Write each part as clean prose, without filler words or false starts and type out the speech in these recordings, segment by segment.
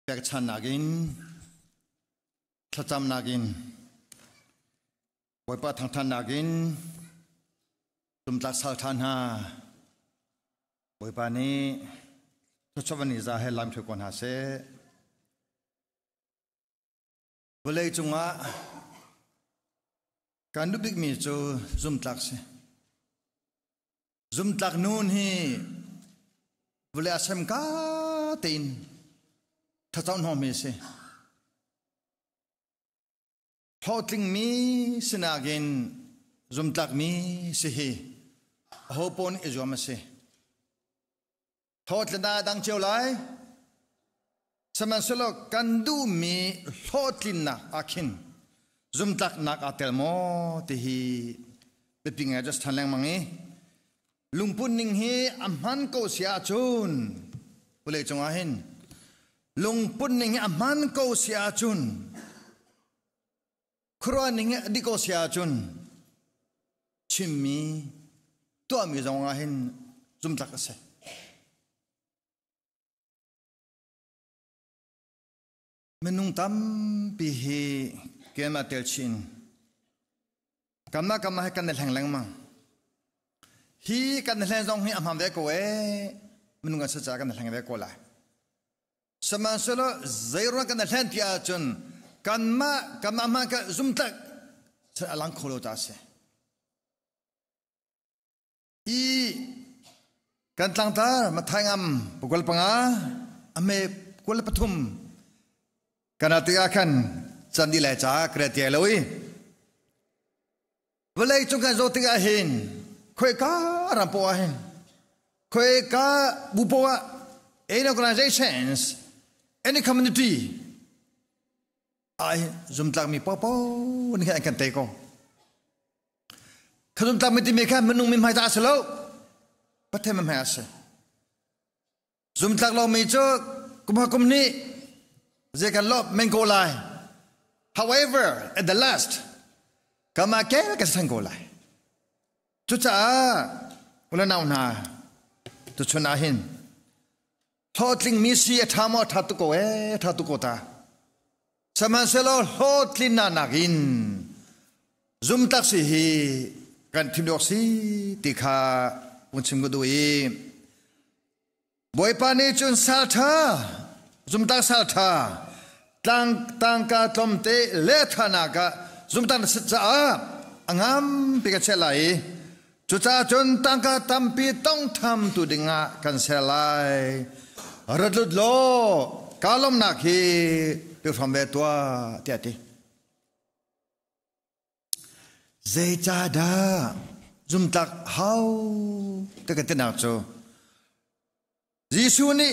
Pekchannak in, thlacamnak in, Bawipa thangthannak in, tumtlak sal tha hna, Bawipa nih thluachuah van i za he lam ko hna seh. Vawlei cungah kan duh bikmi cu zumtlak si. Zumtlak nun hi vawlei a sem ka tein thachau hnawhmi a si. Hlawhtlingmi sinak in zumtlakmi si hi aho pawn i zuam a si. Hlawhtlin ah dang cio lai. Sihmanhsehlaw kan duhmi hlawhtlinnak ah khin zumtlaknak aa tel maw ti hi biapi ngai just ṭhan lengmang i lungput ning hi a hman ko si ahcun vawlei cungah hin lungput ning hi a hman ko si ahcun khuaruah ning hi a dik ko si ahcun chimmi tuahmi zong ah hin zumtlak a si. Minung tampi hi keimah tel chin kanmah kanmah he kan i hleng lengmang. Hi kan i hlen zong hi a hmaan ve ko ee. Minung kan si caah kan i hleng ve ko lai. Sihmanhsehlaw zeiruang kan i hlen ti ahcun kanmah kanmah hmanh ka zumtlak a lang kho lo ta a si. I kan tlangtar Mathai ngam pakul panga ame 23 kana ti ah khan chan di lai cha kre ti lo i vawlei cung kan zo tik ah hin khoi ka ram po ah hin khoi ka bu po ah any organizations, any community ai zumtlak mi po po ni an kan te ko. Kha zumtlak mi timi kha minung mi hmai ta a si lo, Pathian mi hmai a si. Zumtlak lo mi cu kum ha kum nih zei kan lo men ko lai. However, at the last kama ke ka san ko lai. Cucaah ulanau hna, tuchun ah hin hlawhtling mi si a ṭha maw? A ṭha tuk ko ee, ṭha tuk ko ta. Sihmanhsehlaw hlawhtlinnak nakin zumtak si hi kan thim awk si ti kha vun chim ka duh i Bawipa nih cun sal ṭha, zumtak sal ṭha, tlang tangka tlawmte le ṭhanak ah zumtak na si caah a ngampi ka chiah lai i cucaah cun tangka tampi tongtham tu dingah kan ser lai. Rat lut law kaa lawmnak hi tu hram ve tuah, tiah a ti. Zeicahdah zumtlak hau ti kan tinak cu Jesuh nih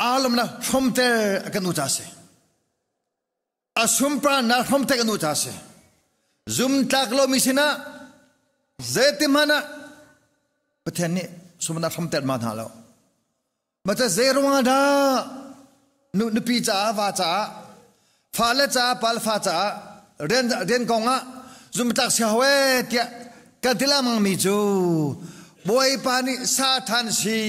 aa lawmnak hromter a kan nu ca si. A sunparnak hromter kan nu ca si. Zumtlak lomi sinah zeitihmanh ah Pathian nih sunparnak hromter ma hna lo. Mata zeiruangah dah nu nupi caah, va caah, fale caah, pal fa caah, rian rian kong ah zumtlak si hau ee tiah kan ti lengmang mi cu Bawipa nih Satan si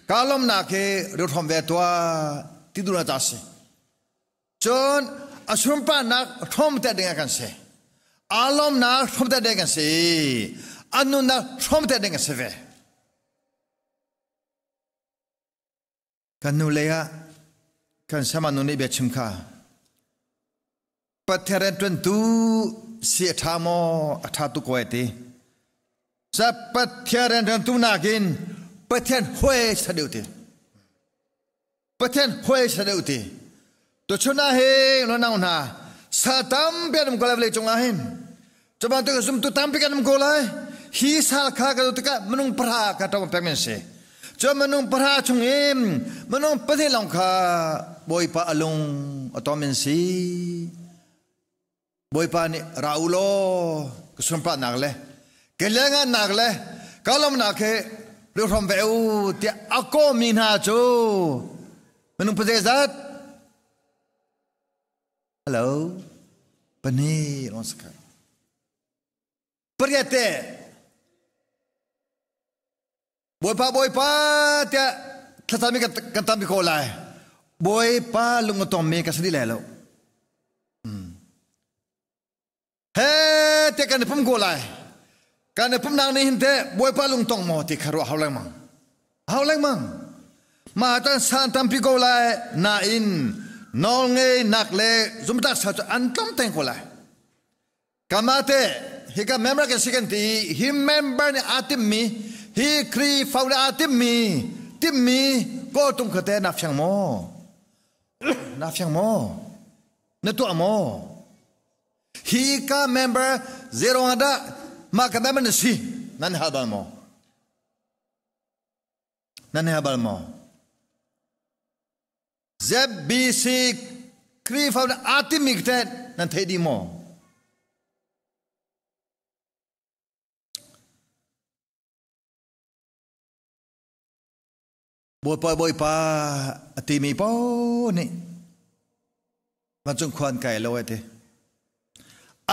ka lawmnak hi riuhrawm ve tuah ti duhnak ca si. Cun a sunparnak hrawm te ding ah kan si. Aa lawmnak hrawm te ding kan si. A nunnak hrawm te ding kan si ve. Kan nu lei ah kan sama nu nih bia chim kha Pathian rianṭuantu si a ṭha maw? A ṭha tuk ko ai ti. Sa Pathian rianṭuantu nakin Pathian huai sa deuh ti. Pathian huai sa deuh ti. Tuchun ah hi nau hna sa tampi an um ko lai vawlei cungah hin. Cubantuk zumtu tampi kan um ko lai. Hi sal kha ka tikah minung pahra ka ṭong pek men si. Cu minung pahra chung in minung pahnih lawng kha Bawipa a lung a tom in si. Bawipa nih ra u law ka sunparnak le ka liangannak le ka lawmnak he hrom ve u tiah a kawmi hna cu minung pazei zat? Hello. Pahnih lawng si kha. Pariat te. Bawipa, Bawipa tiah thlacami kan tampi ko lai. Bawipa lung a tongmi ka si dih lai lo. He te kan i pum ko lai. Kan i pumnak nih hin teh Bawipa lungtong maw ti kha ruah hau lengmang. Hau lengmang. Mah tan san tampi ko lai nain nawlngeinak le zumtak sa cu an tlawm teng ko lai. Kama te hika member kan si kan ti hi member nih aa timmi hi Khrihfa nih aa timmi timmi kawltung kha te na fiang maw? Na fiang maw? Na tuah maw? Hi ka member zeirong ah dah mah ka member na si? Nan hal bal maw? Nan hal bal maw? ZBC Khrihfa na aa timmi te nan thei dih maw? Bawipa Bawipa a timi paoh nih vancung khua an kai lo ai ti.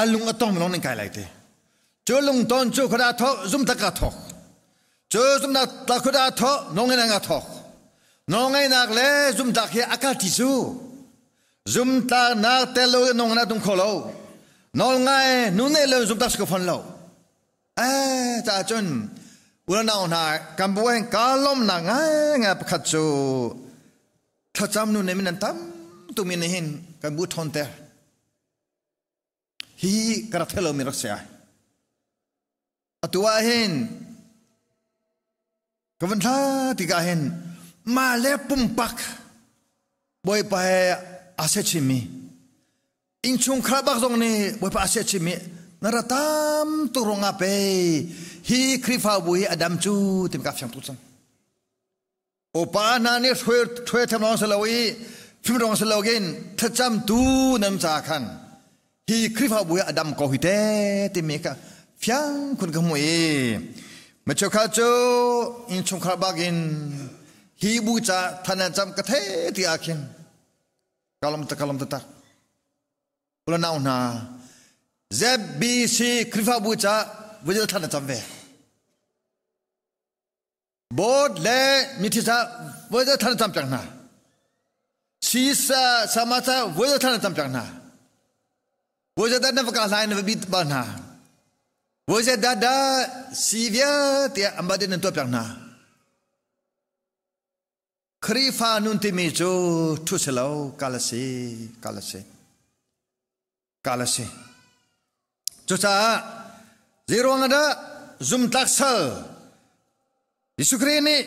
A lung a tong lawng ning kai lai ti. Cu lungton cu khuada thawk zumtak ka thawk. Cu zumnak ta khuada thawk nawlngeihnak nga thawk. Nawlngeihnak le zumtak hi a kal ti cu. Zumtlaknak tel lo in nawlngeihnak tum kho lo. Nawlngai nu ne lo zumtak si ko fon lo. Eh caah cun unau hna kan bu hin kaa lawmnak ngaingai pakhat cu thlacam nu nih min an tam tukmi nih hin kan bu ṭhawnter. Hi ka rak theih lomi rak si ai. Atu ah hin Ka van thla tikah hin mah le pumpak Bawipa he aa se chimmi innchungkhar bak zong nih Bawipa aa se chimmi na ra tam tuk ruangah pe hi Khrihfabu hi a dam cu timi ka fiang tuk cang. Upa hna nih hruai tham lawng si lo i fim rong si lo in thlacamtu nan ca khan hi Khrihfabu hi a dam ko hi te timi kha fiang khun ka hmu i micheukhat cu innchungkhar bak in hi bu ca than an cam ka thei ti ah khin ka lom tak ka lom taktak ulanau hna ZBC Khrihfabu ca vujal than an cam ve Board le mithi ca voi than tam piak hna. Sisa sama ca voi than tam piak hna. Voi da na va hlai na va bit bal hna. Voi da da si vialte amba din nan tuah piak hna. Khrihfa nun timi cu thu si lo kal a si kal a si kal a si. Cucaah zeiruang ah dah zumtlak sal Jesuh Khrih nih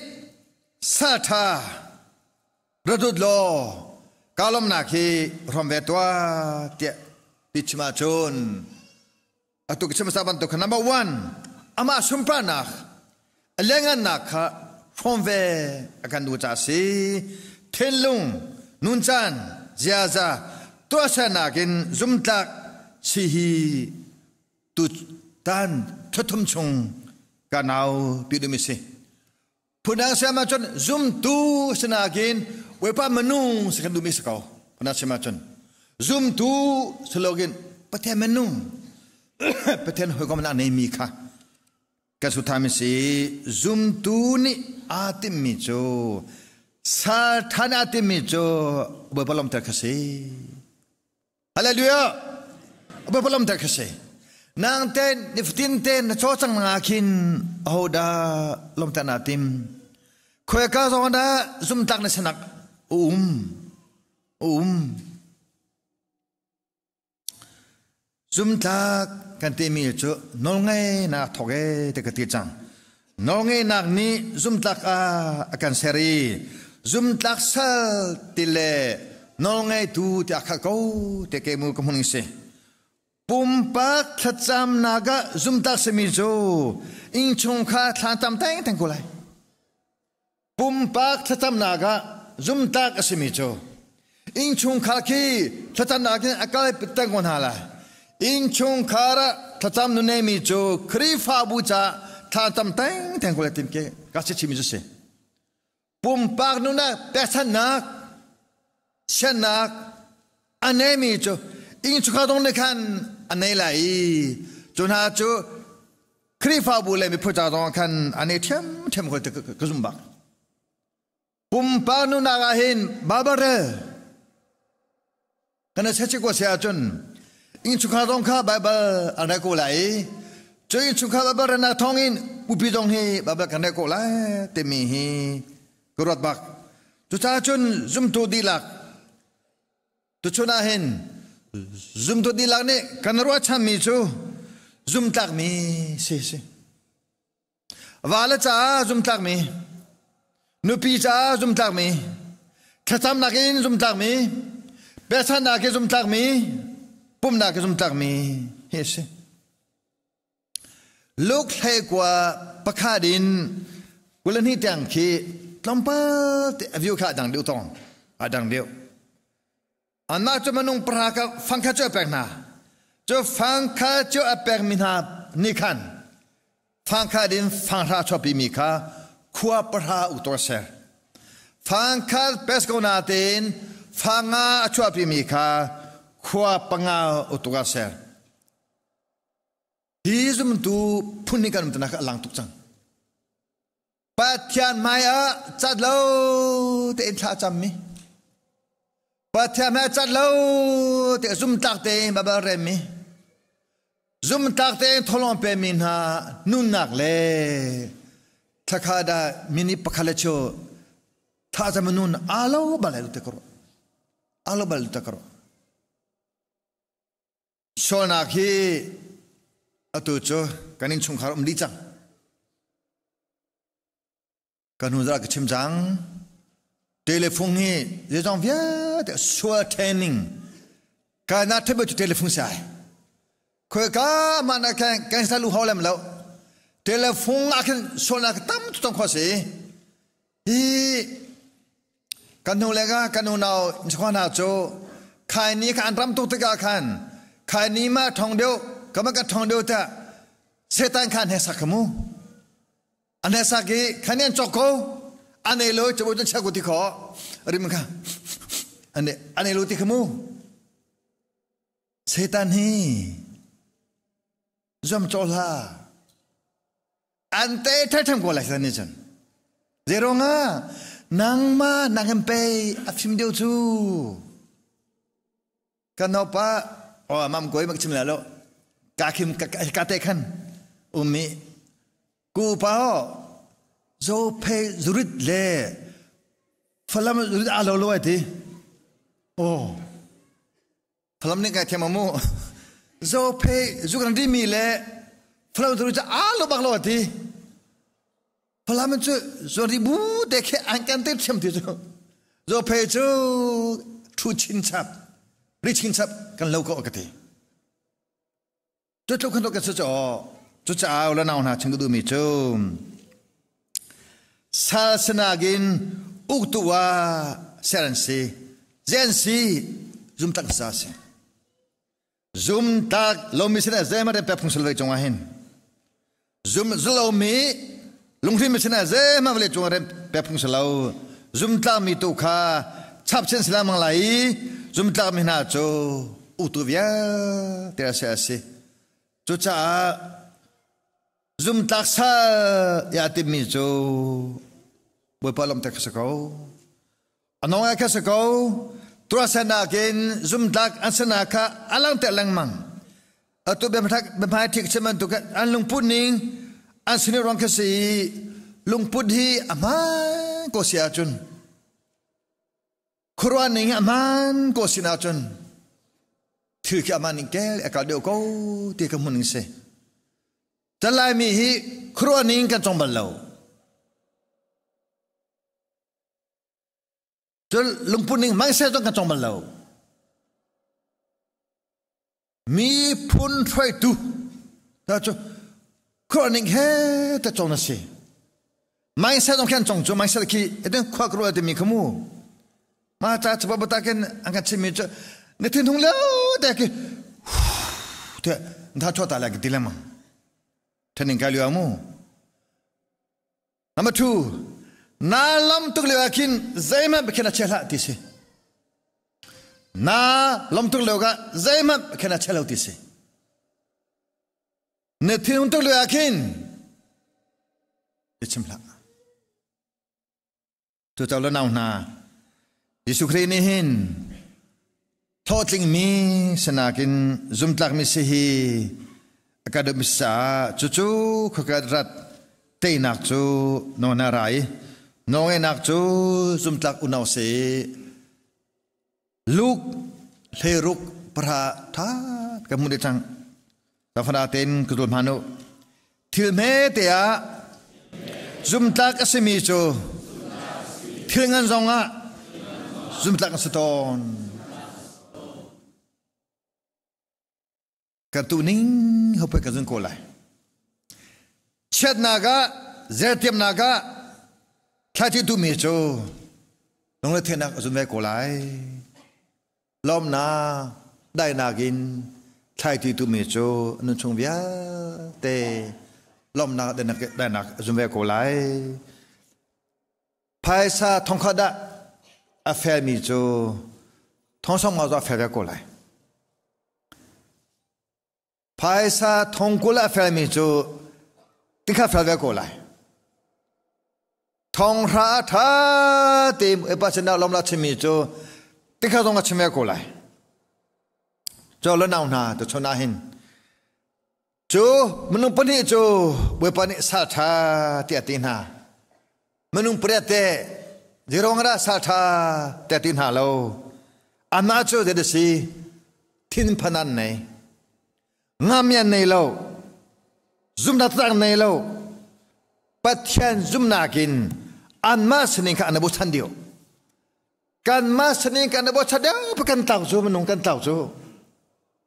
sal ṭha ra dut law kaa lawmnak hi hrawm ve tuah tiah ti chim ahcun atu ka chim hmasa bantuk kha number one amah sunparnak a lianngannak kha hrawm ve a kan duh caah a si. Thinlung, nuncan, ziaza, tuahsernak in zumtlak si hi tutan thuthum chung ka nau pi dumi si. Phundang siam ahcun zumtu sinakin Bawipa minung si kan duhmi si ko. Phundang siam ahcun zumtu silogin Pathian minung Pathian hawikomnak neimi kha Kan suthami si zumtu nih aa timhmi cu sal ṭhan aa timhmi cu Bawipa lawmter kha si. Hallelujah! Bawipa lawmter kha si. Nang te nifatin te na caw cang nga khin ahodah lawmter naa tim? Khuaika zong dah zumtlak na sanak um? Um. Zumtlak kan timi cu nawlngeihnak thawk e ti ka ti cang. Nawlngeihnak nih zumtlak ah a kan ser i zumtlak sal ti le nawlngeitu ti a khat ko te ke mu ka hmun si. Pumpak thlacamnak ah zumtlak simi cu innchungkhar thla tam teng teng ko lai. Pumpak thlacamnak ah zumtlak a simi cu innchungkhar khi thlacamnak in a kal peng ko hna lai. Innchungkhar ah thlacam nu neimi cu Khrihfabu caah thla tam teng teng ko lai tim ke ka si chimi cu si. Pumpak nunnak pekchanhnak siannak a neimi cu innchungkhar dong nih khan a nei lai i cu hna cu Khrihfabu le miphun ca zong khan an i ṭhiamṭhiam ko ti ka zum bak. Pumpak nunak ah hin Baibal rel kan se ko se ahcun innchungkhar zong kha Baibal an rel ko lai i cu innchungkhar Baibal relnak thawngin pupi zong hi Baibal kan rel ko lai timi hi ka ruat bak. Cucaah cun zumtu dihlak tuchun ah hin zumtu dihlak nih kan ruahchanmi cu zumtlakmi si si. Vale caah zumtlakmi, nupi caah zumtlakmi, thlacamnak in zumtlakmi, pechannak in zumtlakmi, pumnak in zumtlakmi hi a si. Luke hlei kua 1 in 22 tiang khi tlawmpal te a view kha a dang deuh tong a dang deuh. Anmah cu minung pahra kha fangkhat cu a pek hna. Cu fangkhat cu a pekmi hna nih khan fangkhat in fanghra chuahpimi kha khua pahra uktu a ser. Fangkhat pesko natein fanga a chuahpimi kha khua panga uktu a ser. Hi zumtu phun nih kan umtunak a lang tuk cang. Pathian hmaiah cat lo tein thla cammi Pathian hmaiah cat lo te zumtlak tein Baibal remmi zumtlak tein tholong pemi hna nunnak le thlakha dah mini pakhat le chu tha cam nun alo bal te karo alo bal te karo Sualnak hi atu cu kan innchungkhar um dih cang. Ka hnu zarh ka chim cang. Telephone hi zeizong vialte sual training ka na thebe cu telephone sai. Khoi ka ma na khan kan sa lu hau lem lo. Telephone ah khin sualnak tam tu tong kho si. Hi kan hnu le ka kan unau hna cu khaini kha an ram tuk tikah khan khaini ma thong deuh kama ka thong deuh ta setan khan he sak mu an he sak i khan an chok ko an ei lo chabu cun chaku ti kho rim kha an an ei lo ti kha mu setan hi zuam chaw hla An te ṭhemṭhem ko lai san nih cun. Zeiruangah nangmah nang pe a fim deuh cu. Kan naupa oh mam koi mak chim la lo. Ka khim ka te khan ummi ku pa ho zo phe zurit le falam zurit a lo lo ai ti. Oh Falam nih kai thiam mu. Zo phe zu kan ri mi le Falam zu cu a lo bak lo ti. Falam cu zo ri bu te khe an kan te thiam ti cu. Zo phe cu thu chin chap ri chin chap kan lo ko ka ti. Cu tluk khan ka cu cu caah la nau hna chim ka duhmi cu sal sinagin uktu ah ser an si zen si zumtak sa si zumtak lomi sinah zeihmanh rian pek phung sul ve cungah hin zum zulomi lunghrin mi sinah zeihmanh vawlei cungah rian pek phung si lo zumtlakmi tu kha chapchin si lengmang lai i zumtlakmi hna cu uktu vialte a si a si cucaah zumtlak sal ya timi cu Bawipa lawmter kha si ko a nong kha si ko tuahsernak in zumtlak an sinak kha a langhter lengmang atu biahmai thik chim bantuk an lungput ning an sini ruang kha si lungput hi a hmaan ko si ahcun khuaruah ning a hmaan ko si ahcun thil khi a ning kel a kal deuh ko ti ka hmun ning si Laimi hi khuaruah ning kan cong bal lo Cun lungput ning mindset zong kan cong bal lo. Miphun hruaitu ta cu khuaruah ning he ta cong na si. Mindset zong khan cong cu mindset khi eden khua ka ruah timi kha mu. Ma ca chapa bata ken an kan chimmi cu na thinhung lio te khi te tha chua ta la ki ti lengmang. Thaning kai liu mu. Number two, na lam tuk lio ah khin zeihmanh khin a chia hlah ti si. Na lam tuk lio ah zeihmanh khin a chia lo ti si. Na thinlung tuk lio ah khin i chim hlah. Cucaah le nau hna, Jesuh Khrih nih hin hlawhtlingmi sinakin zumtlakmi si hi a ka duhmi caah cucu khuakat rat teinak cu nawn a ra i nawlngeihnak cu zumtlak unau si. Luke hleiruk pahra ṭha kan hmuh dih cang. Tafana tein ka zul hman u. Thil hme te ah zumtlak a simi cu thil ngan zong ah zumtlak an si tawn. Ka tu ning hopoi ka zun ko lai. Chiatnak ah zertiamnak ah thlaici tumi cu lungretheihnak a zun ve ko lai. Lawmnak daihnak in thlaici tumi cu nun chung vialte lawmnak daihnak a zun ve ko lai. Phaisa thongkhat ah a felmi cu thongsong nga cu a fel ve ko lai. Phaisa thongkul a felmi cu tikha fel ve ko lai. Thonghra a ṭha te pa sinah lawm la chimmi cu tikha zong a chim ve ko lai. Cu le nau hna tu chun ah hin cu minung pahnih cu Bawipa nih sal ṭha tiah a ti hna. Minung pariat te zeirong dah sal ṭha tiah ti hna lo. Anmah cu zei si thinphan an nei. Ngami an nei lo. Zumnak tak nei lo. Pathian zumnak in anmah sining kha an bochan deuh. Kanmah sining kan bochan deuh kan tlau cu minung kan tlau cu.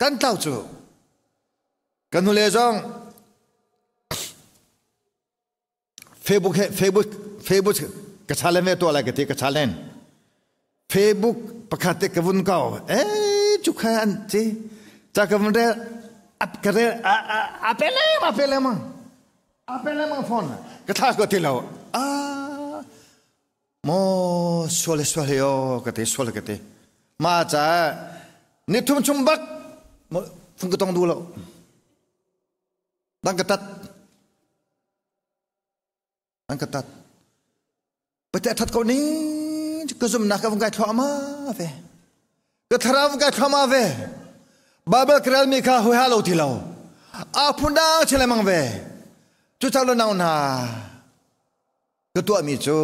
Kan tlau cu. Kan nule zong Facebook he Facebook Facebook ka challenge ve tuah lai ka ti ka challenge Facebook pakhat te ka vun kau eh cu kha an ci ca ka vun rel ap ka rel a a a pe le ma pe le ma a pe le ma phone ka thla ko ti lo a mo sual sual yo ka ti sual ka ti ma ca ni thum chung bak phung ka tong du lo dang ka tat An ka tat. Pate that ko ning ka zumnak ka vung kai thluahmah ve. Ka thlarau vung kai thluahmah ve. Bible ka relmi kha hoi ha lo ti lo. A phun dang che lengmang ve. Cu cang lo nau hna. Ka tuahmi cu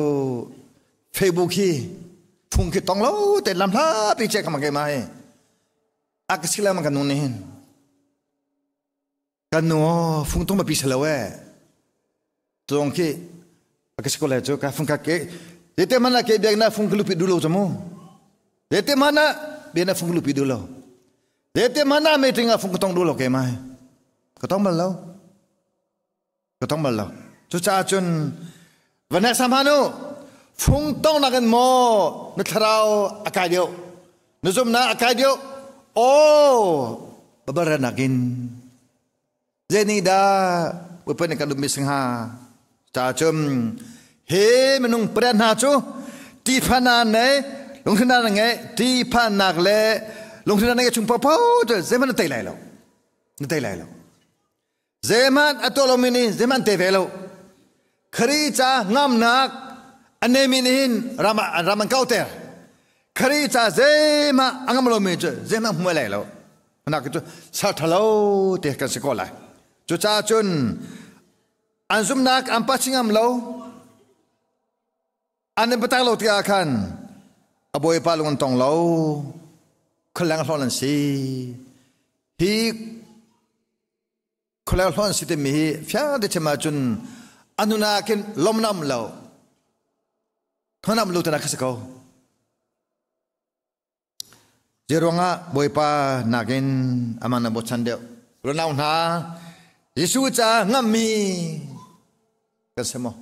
Facebook hi phung khi tong lo te lam hla pi che ka mang ke mai. A ka si lengmang ka nu nih hin. Kan nu fung tung pi salo e. Tuong khi ka si ko le cu ka fung ka ke te mana ke biak na fung lupi dulo chu mu. Te mana biak na fung lupi dulo. Te mana meeting a fung tong dulo ke mai. Ka tong bal lo. Ka tong bal lo. Cu caah cun Vanessa hmanu fung tong nakin maw na thlarau a kai deuh na zumnak a kai deuh oh babara nakin zei nih dah Bawipa nih kan duhmi si hnga caah cun he minung pariat hna cu tihphannak nei lunghrinnak na ngei tihphannak le lunghrinnak na ngei chung paohpaoh cu zeihmanh na tei lai lo na tei lai lo Zeihmanh a tuah lomi nih zeihmanh te ve lo. Khrih ca ngamnak a neimi nih hin ram ah ram an kauter. Khrih ca zeihmanh a ngam lomi cu zeihmanh hmu lai lo. Nak cu sal ṭhalo te kan si ko lai. Cucaah cun an zumhnak an paching ngam lo. An in patak lo tikah khan a bawipa lung an tong lo. Khualeng hlawn an si. Hi Khualeng hlawn si timi hi fiang te chim ahcun a nun ah khin lomnam lo thonam lo tana kha si ko. Zeiruangah Bawipa nakin amah na bochan deuh. Runau hna, Jesuh ca ngammi kan si maw?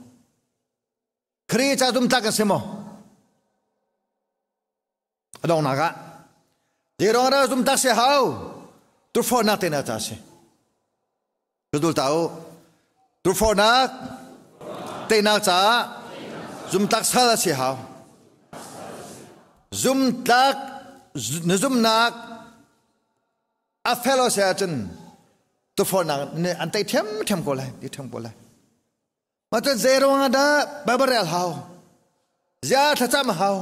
Khrih ca zumtlak kan si maw? A donghnak ah zeiruang dah zumtak si hau turforhnak te na ca si Dul ta u turforhnak teinak caah zumtlak sal a si hau zumtlak na zumnak a fel si ahcun tuforhnak nih an tei ṭhiamṭhiam ko lai ti ṭhiam ko lai Mah cu zei ruangah dah Bible rel hau? Zia thlacam a hau.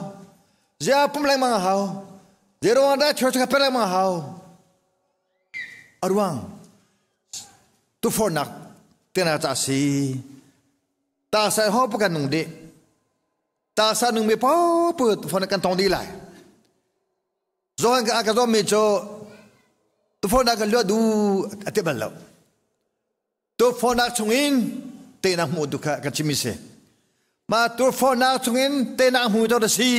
Zia pum lengmang a hau. Zeiruang dah church ka per lengmang a hau. A ruang tufornak tena ca si. Ta sai ho pa kan nung dih. Ta sa nung mi po pu tufornak kan tong dih lai. Zohan ka ka zawm mi cu tufornak kan luat du a ti bal lo. Tufornak chungin tehnak hmuh tu kha kan chim si. Ma tufornak chungin tehnak hmu to da si.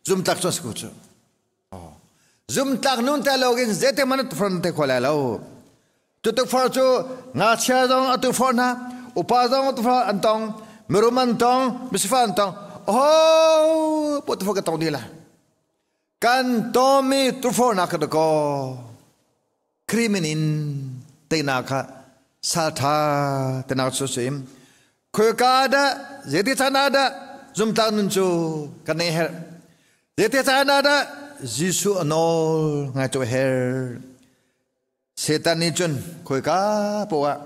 Zumtlak cun si ku cu. Zumtlak nun te lo in zeite man tufor te kho lai lo. Tu tufor cu ngakchia zong a tufor hna, upa zong a tufor an tong, mirum an tong, misifa an tong. Oh, po tufor ka tong dih la. Kan tomi tufornak ka ko. Krimin in teinak kha saltha tenak cu sim. Khoika dah zeiti caan ah dah zumtlak nun cu kan nei herh. Zeiti caan ah dah Jesuh a nawl ngai cu her. Satan nih cun khoika poah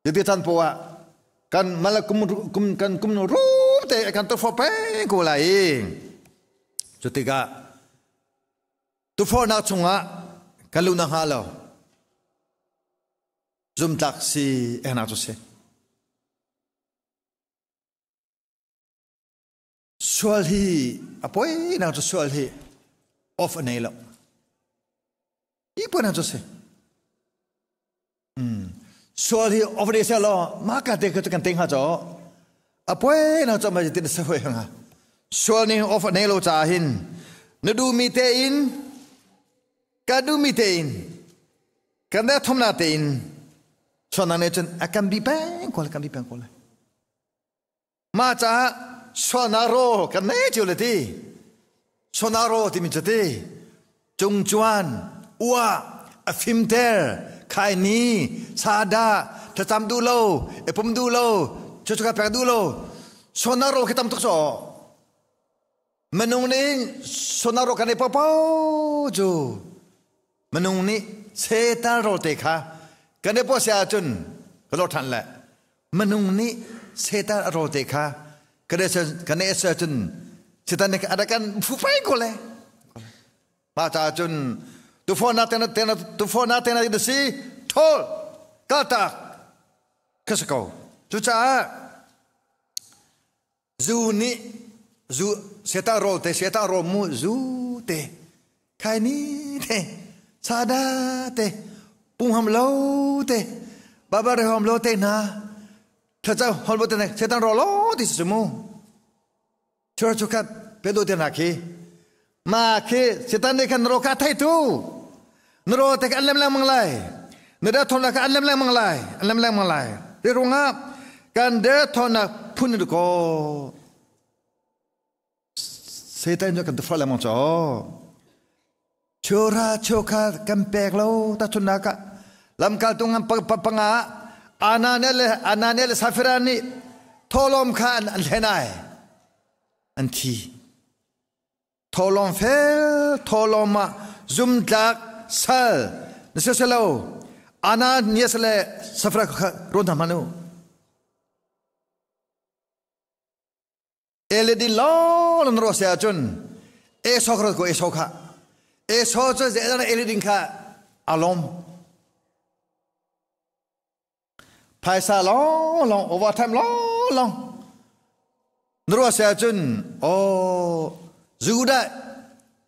zeiti caan poah kan mala kum kum kan kum rum te kan to fo peng ko lai. Cu tikah Tufornak chungah kan luh nakhnga lo zumtlak si ehnak cu si. Sual hi a poi nak cu sual hi off a nei lo. I poi nak cu si. Sual hi off nei seh law mah ka te ka kan te hnga caw a poi na caw ma tin sa hoi hnga. Sual nih off nei lo caah hin na duhmi te in ka duhmi te in kan da thomna te in sualnak nih cun a kan bi peng ko kan bi peng ko lai. Mah caah sualnak kan nei cio le ti. Sualnak timi cu ti cungcuan ua a fimter khaini sada thlacam duh lo i pum duh lo cucu pek duh lo sualnak khi tam tuk caw minung nih sualnak kan ei paohpaoh cu minung nih Satan rawl te kha kan i puah ahcun ka lor ṭhan le minung nih Satan a rawl te kha kan i ahcun Satan nih a rak kan fu peng ko le mah caah cun tufawn tena tena tufawn tena na si ṭhawl kaltak ka si ko cucaah Zu nih zu seta rawl te seta rawl mu zu te khaini te sada te pungham lo te babare hom lo te hna thlaca hol bo te na setan rawl lo ti su mu chur chu khat pe do te na khi ma khi setan ne khan ro ka thai tu na ro te an lem lengmang lai na da thon ka an lem lengmang lai an lem lengmang lai te rungah kan de thon phun ko Satan cu kan tufar lengmang cho chura chokha kan pek lo ta chun ka lamkal tung an panga Anania le Anania le Safira nih tholom kha an hlenai an thi Tholawm fel tholawm ah zumtlak sal na si lo Ananias le Safra kha rawn hna hmanh u. Elidin lawng nan ruah si ahcun Esau kha ko Esau kha Esau cu zeidah Elidin kha a lawm. Phaisa lawng lawng overtime lawng lawng na ruah si ahcun aw Judah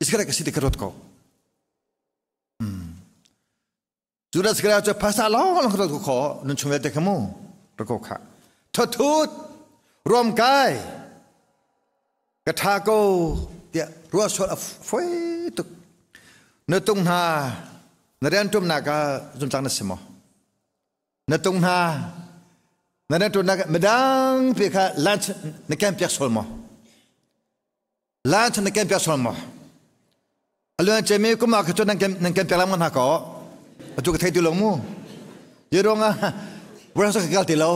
Iskariot ka si ti ka ruat ko. Judah Iskariot cu phaisa lawng lawng ka ruat ko kho nun chung vialte kha mu ra ko kha. Thathut ruamkai ka tha ko tiah ruah sual a foi tuk. Na tung hna na riantumnak ah zumtlak na si maw? Na tung hna na na ṭunnak midang pi kha lunch na ken piak sual maw? Lunch na ken piak sual maw? Aluan cemi kum ah kha cun nan ken nan ken piak lam hna ko. Atu ka thei ti lo mu. Ye ruang ah warehouse ka kal ti lo.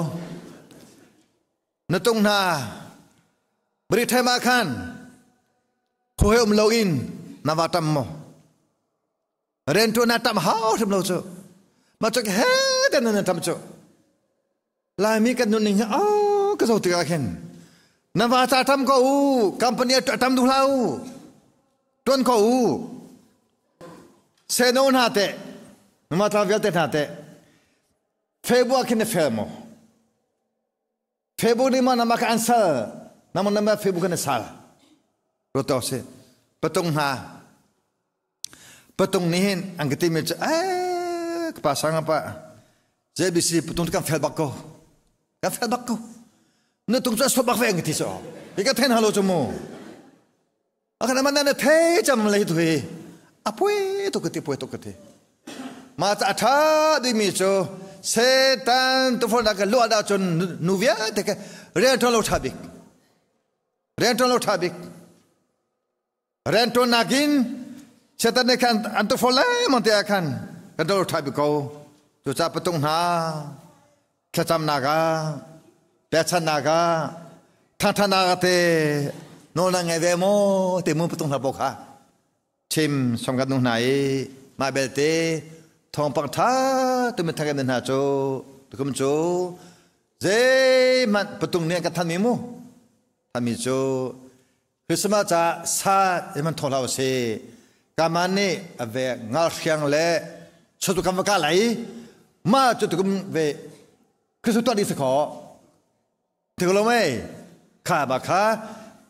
Na tung hna bari time ah khan khuhe um lo in na va tam maw? Rianṭuan ah ṭam hau hrim lo cu. Mah cu he te nan ṭam cu. Laimi kan nunning hi au ka zoh tikah khin Na va ca tam ko u. Company a tam duh hlah u. Tuan ko u. Seno hna teh. Numa tla vialte hna teh. Facebook khin na fel maw? Facebook nih ma nama ka an sal. Nama nama Facebook kan sal. Roto si. Patung hna. Patung nih hin an ka timi cu eh ka pa sang apa JBC patung kan fel bak ko. Kan fel bak ko. Na tung cu a bak ve an ka ti so. Hi ka then halo cu mu. Akan aman na the cham lei tu hi. Apui tu ka ti pui tu ka ti. Ma ta tha dimi cu Satan tu fon ka lu da cun nu vialte ke rian ṭuan lo ṭha bik. Rian ṭuan lo ṭha bik. Rianṭuan nakin Satan nih khan an tufawl lengmang te ah khan kan do ṭha bik ko. Cucaah patung hna thlacamnak ah pekchanhnak ah thangṭhatnak ah te nawl nan ngei ve maw ti mu patung hna pawl kha chim som kan nu hna i mah belte thawngpang ṭha tumi thangem hna cu tukum cu zeihmanh patung nih an kan thanmi mu thanmi cu Christmas ca sa in man thaw hlah usih. Kaman nih a ve ngalhriang le chutu kan va ka lai ma cu tukum ve Christmas tuah ding si kho. Tik lo mei kha ba kha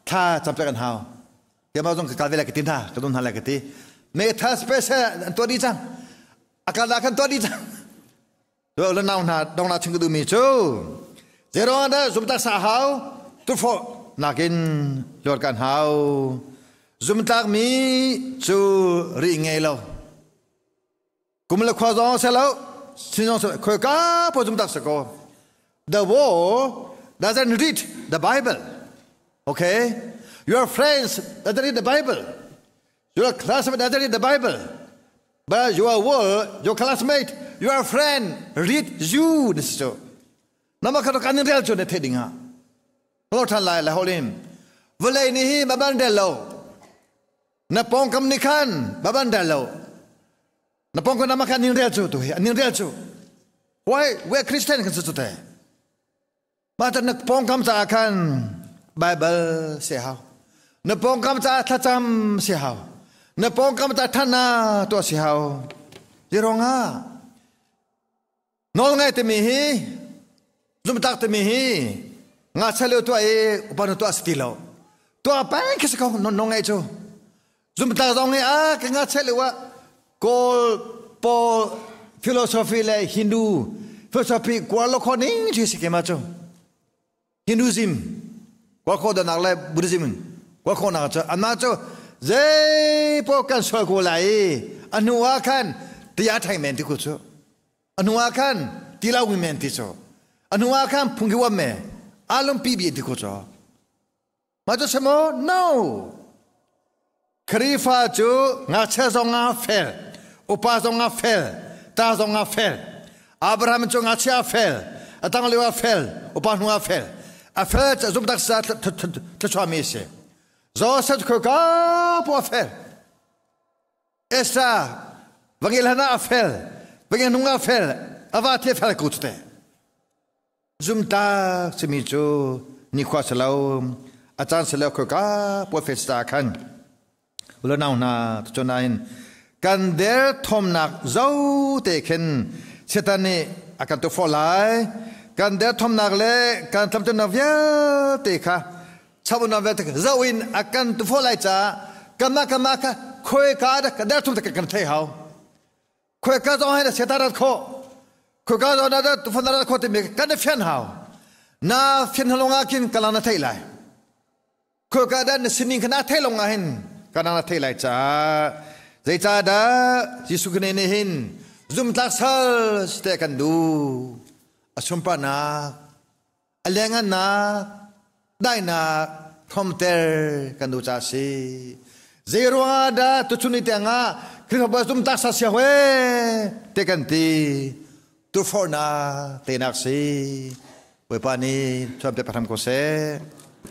thla cam kan hau. Keimah zong ka kal ve lai ka ti hna ka dun hna lai ka ti. Me tha special an tuah dih cang. A kal da kan tuah dih cang. Lo le nau hna dong na chim ka duhmi cu zeiruang dah zumtak sa hau tufawh nakin luat kan hau zumtlakmi cu ri ngei lo kum le khua zong se lo sin zong se khoi ka po zumtak se ko. The world doesn't read the Bible, okay? Your friends doesn't read the Bible, your classmate doesn't read the Bible. But your world, your classmate, your friend read you this so. Nama kha kan rel chu ne the ding ha. Lo than lai la holim. Vawlei ni hi baban del lo. Na pongkam ni khan baban del lo. Na pongkam nama khan ning rel chu tu hi ning rel chu. Why we Christian kan su chu te. Mah na pawngkam caah khan Baibal si hau. Na pawngkam caah thlacam si hau. Na pawngkam caah thana tuah si hau. Ziruangah nawl ngai timi hi zumtak timi hi ngakchia lio tuah i upa nu tuah si ti lo. Tuah peng khi si ko non ngai cu. Zumtak zong hi a ka ngakchia lio ah Kawl pawl philosophy le Hindu philosophy kuar lo kho ning chi si ke ma cu. Hinduism kuar kho danak le Buddhism kuar kho nak cu anmah cu zei po kan sual ko lai i a hnu ah khan tia thai men ti ku cu. A hnu ah khan ti lo men ti cu. A hnu ah khan phungki wam me alum pi bi ti ku cu. Mah cu si maw? No. Khrihfa cu ngakchia zong ah fel, upa zong ah fel, ta zong ah fel. Abraham cu ngakchia ah fel, a tang lio ah fel, upa hnu ah fel. A fel cu zumtak sa thluachuahmi a si. Joseph cu ka pu a fel. Esther vangel hana a fel, vangel hnung ah fel, a va thi a fel ko te. Zumtak simi cu nikhua si lo, a caan si lo khoika puai festa khan ulanau hna tuchun ah hin kan derthawmnak zo te khin Satan nih a kan tukforh lai. Kan derthawmnak le kan tlamtlinnak vialte kha chabunak vialte kha zo in a kan tukforh lai caah kanmah kanmah kha khoika dah kan derthawm te kan thei hau. Khoika zong hin seta rat khawh. Khoika zong na tufan rat khawh timi kan i fian hau. Na fian halong ah khin kalang na theih lai. Khoika dah na sining kha na theih long ah hin kalang na theih lai caah zeicahdah Jesuh Khrih nih hin zumtlak sal te kan duh. A sunparnak a liangannak daihnak hlawmter kan duh caah a si. Zei ruangah dah tuchun ni tiangah Khrihfabu zum tak sa sia hue te kan ti tuforhnak tenak si. Bawipa nih thuam pe pahram ko seh.